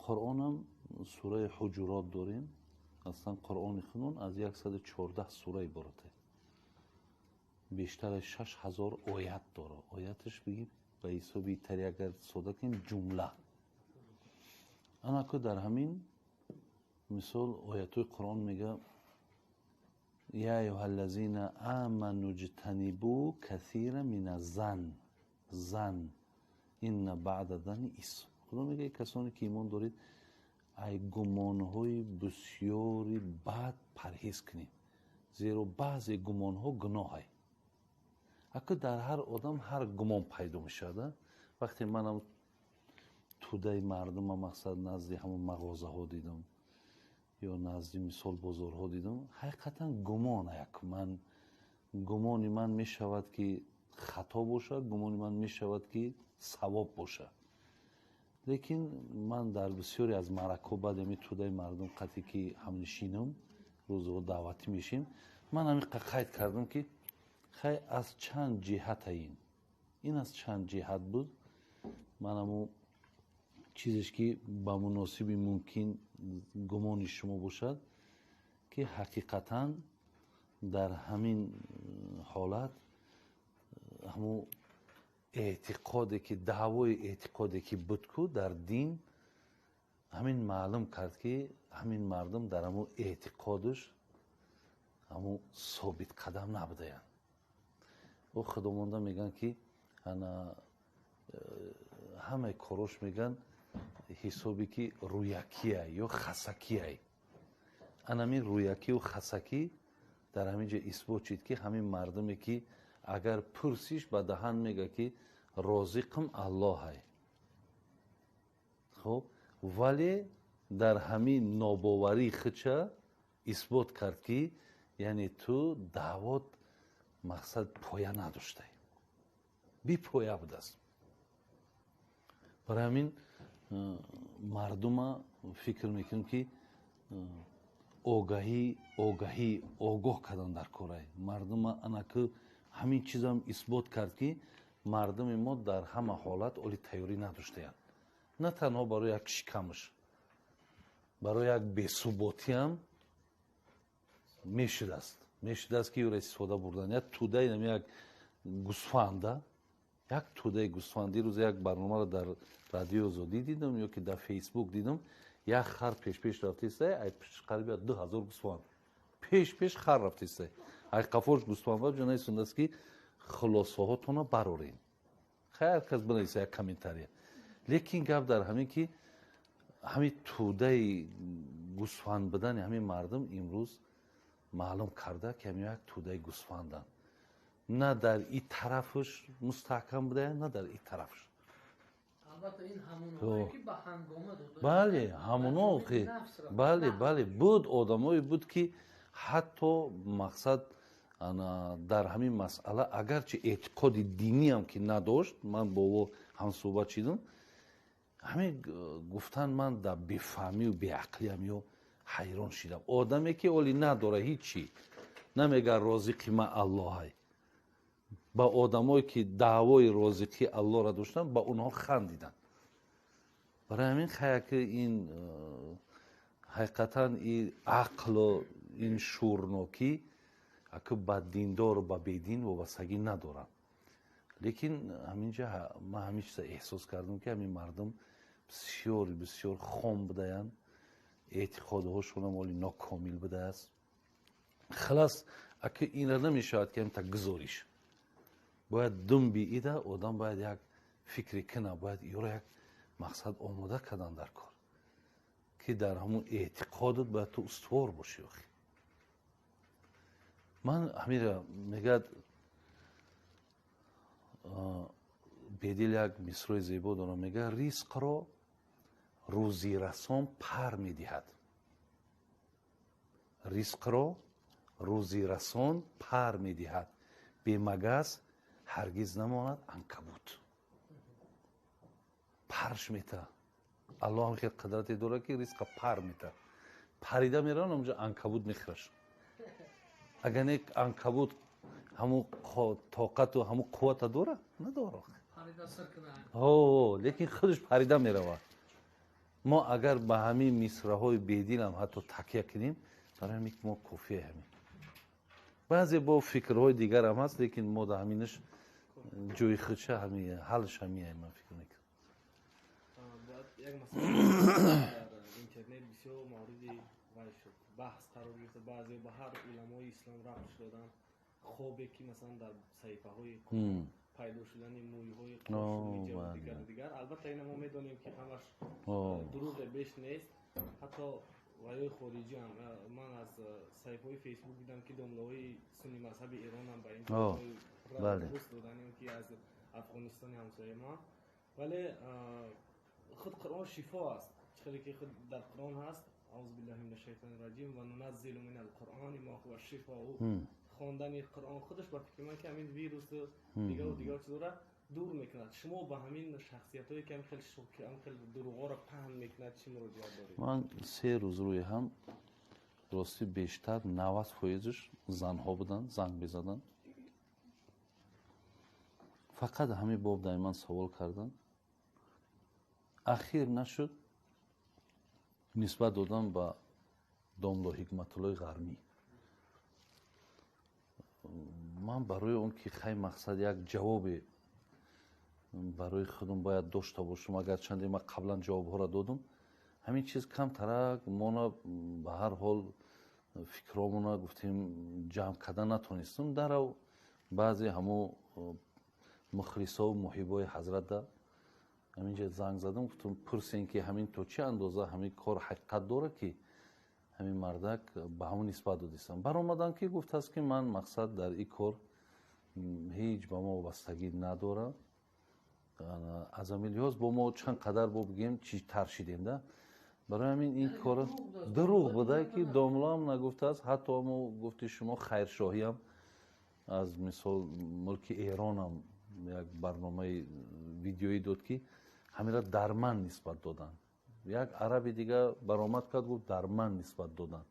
Қуръонам сураи Ҳуҷурот дорем. Аслан Қуръони худмон аз 114 сура иборат аст. Бештар аз 6000 оят дорад. Ояташ бигим ба ҳисоби тари агар сода кунем, ҷумла. Анаку дар ҳамин мисол оятҳои Қуръон мега: я айюҳа ллазина аману ҷтанибу касира мина зан зан инна баъда зани исм. Худо мега: касоне ки имон доред, ай гумонҳои бисёри бад парҳез кунед, зеро баъзе гумонҳо гуноҳай. Аку дар ҳар одам ҳар гумон пайдо мешавад. Вақте манам тӯдаи мардума, мақсад, назди ҳамон мағозаҳо дидам ё назди мисол бозорҳо дидам, ҳақиқатан гумон як ман гумони ман мешавад, ки хато бошад, гумони ман мешавад, ки савоб бошад. Лекин ман дар бисёре аз маъракҳо баъд ҳамин тӯдаи мардум қатъе ки ҳамнишинам, рӯзҳо даъватӣ мешем, ман ҳамин қайд кардам, ки хай, аз чанд ҷиҳата ин аз чанд ҷиҳат буд. Ман ҳамун чизеш ки ба муносиби мумкин гумони шумо бошад, ки ҳақиқатан дар ҳамин ҳолат ҳамун эътиқоде ки даъвои эътиқоде ки буд ку дар дин, ҳамин маълум кард, ки ҳамин мардум дар ҳамун эътиқодаш ҳамун собитқадам набудаянд. Ӯ худомонда мегӯянд, ки ана ҳамаи корош мегӯянд ҳисобе ки рӯякия ё хасакияй. Анамин рӯякию хасакӣ дар ҳамин ҷо исбот шид, ки ҳамин мардуме ки агар пурсиш, ба даҳан мега, ки розиқам Аллоҳай, хуб, вале дар ҳамин нобоварии худша исбот кард, ки яъне ту даъвот мақсад поя надоштай, бипоя будааст. Барои ҳамин мардума фикр мекунем, ки огаҳӣ огоҳ кардан дар корай мардума. Анаку ҳамин чизам исбот кард, ки мардуми мо дар ҳама ҳолат оли тайёрӣ надоштаянд. На танҳо барои як шикамаш, барои як бесуботиам мешудааст, ки ӯро истифода бурдан. Як тӯдаи як гусфанда, як тӯдаи гусфанд. Дирӯз як барномаро дар Радиои Озодӣ дидам ё ки дар Фейсбук дидам: як хар пешпеш рафтеста, ай қариби 2000 гусфанд пеш пеш хар рафтеста, ай қафош гусфанд ҷонайсондааст, ки хулосаҳотонро барорем. Хайр, кас бинависа як комментария. Лекин гап дар ҳамин, ки ҳамин тӯдаи гусфанд будани ҳамин мардум имрӯз маълум карда, ки ҳамин як тӯдаи гусфанданд, на дар и тарафаш мустаҳкам будаянд, на дар и тарафаш. Албатта, ин ҳамонҳое ки ба ҳангома дода. Бале, ҳамоно. Бале, буд, одамое буд, ки ҳатто мақсад дар ҳамин масъала агарчи эътиқоди диниам ки надошт, ман бо ӯ ҳамсӯҳбат шидам, ҳамин гуфтан, ман дар бефаҳмию беақлиам ё ҳайрон шидам. Одаме ки оли надора ҳичи, намега розиқи ман Аллоҳай, ба одамое ки даъвои розиқи Аллоҳро доштанд, ба онҳо хандиданд. Барои ҳамин хаяки ин ҳақиқатан и ақлу ин шӯрнокӣ аку ба диндору ба бедин вобастагӣ надоранд. Лекин ҳаминҷа ман ҳамин чиза эҳсос кардам, ки ҳамин мардум бисёр бисёр хом будаянд, эътиқодҳошонам оли нокомил будааст. Халас, аку инра намешавад, ки ҳамта гузориш бояд думби ида одам бояд як фикре кина, бояд ёро як мақсад омода кардан дар кор, ки дар ҳамун эътиқодат бояд ту устувор бошӣ. Охи, ман ҳамира мегӯяд Бедил, як мисрои зебо дорам, мегӯяд: ризқро рӯзирасон пар медиҳад, ризқро рӯзирасон пар медиҳад, бемагас ҳаргиз намонад анкабут. Парш мета. Аллоҳ ҳам хел қудрате дорад, ки ризқа пар мета, парида меравад, онҷо анкабут мехӯраш. Агар не, анкабут ҳамун тоқату ҳамун қуввата дора? Надора. Лекин худаш парида меравад. Мо агар ба ҳамин мисраҳои Бедилам ҳатто такя кунем, барои ҳамин мо кофия. Ҳамин баъзе бо фикрҳои дигарам ҳаст, лекин мо да ҳаминаш ҷои худша, ҳами ҳалш ҳамия, ман фикр мекунам. Як масъала дар интернет бисёр мавриди вай шуд, баҳс қарор гирифта, баъзе ба ҳар уламои ислом рабт доданд, хобе ки масалан дар саҳифаҳои пайдо шудани мӯйҳои дигару дигар. Албатта, ина мо медонем, ки ҳамаш дурӯғе беш нест. Ҳатто ваёи хориҷиам, ман аз саҳифаҳои Фейсбук дидам, ки домлаҳои сунни мазҳаби Эронам ба ин пост додан, ки аз Афғонистони ҳамсояи ма. Вале худ Қуръон шифо аст. Хеле ки худ дар Қуръон ҳаст: أعوذ بالله من الشيطان الرجيم وننزل من القرآن ما هو شفاء. Хондани Қуръон худаш, ба фикри ман, ки ҳамин вирусу дигару дигар чизора дур мекунад. Шумо ба ҳамин шахсиятҳое, ки ҳам хел дурӯғҳоро паҳн мекунад, чӣ муроҷиат доред? Ман 3 рӯз рӯи ҳам, ростӣ, бештар 90 фоизаш занҳо буданд, занг мезаданд, фақат ҳамин боб дар ман савол карданд. Ахир нашуд, нисбат додам ба домло Ҳикматуллои Ғармӣ. Ман барои он ки хай, мақсад, як ҷавобе барои худам бояд дошта бошам, агарчанде ман қаблан ҷавобҳоро додум, ҳамин чиз камтарак мона ба ҳар ҳол фикромона гуфтем, ҷамъ карда натонистум. Дарав баъзе ҳамо мухлисову муҳибои ҳазратда ҳаминҷа занг задам, гуфтум: пурсем, ки ҳамин то чӣ андоза ҳамин кор ҳақиқат дорад, ки ҳамин мардак ба ҳамон нисбат додистам. Баромадам, ки гуфтааст, ки ман, мақсад, дар ин кор ҳеҷ ба мо вобастагӣ надорам. Аз ҳамин лиҳоз бо мо чанд қадар бо бигем, чи тар шидем да. Барои ҳамин ин кор дурӯғ буда, ки домлоам нагуфтааст. Ҳатто мо гуфти шумо хайршоҳиам аз мисол мулки Эронам як барномаи видеоӣ дод, ки ҳаминро дар ман нисбат доданд. Як араби дига баромад кард, гуфт: дар ман нисбат доданд.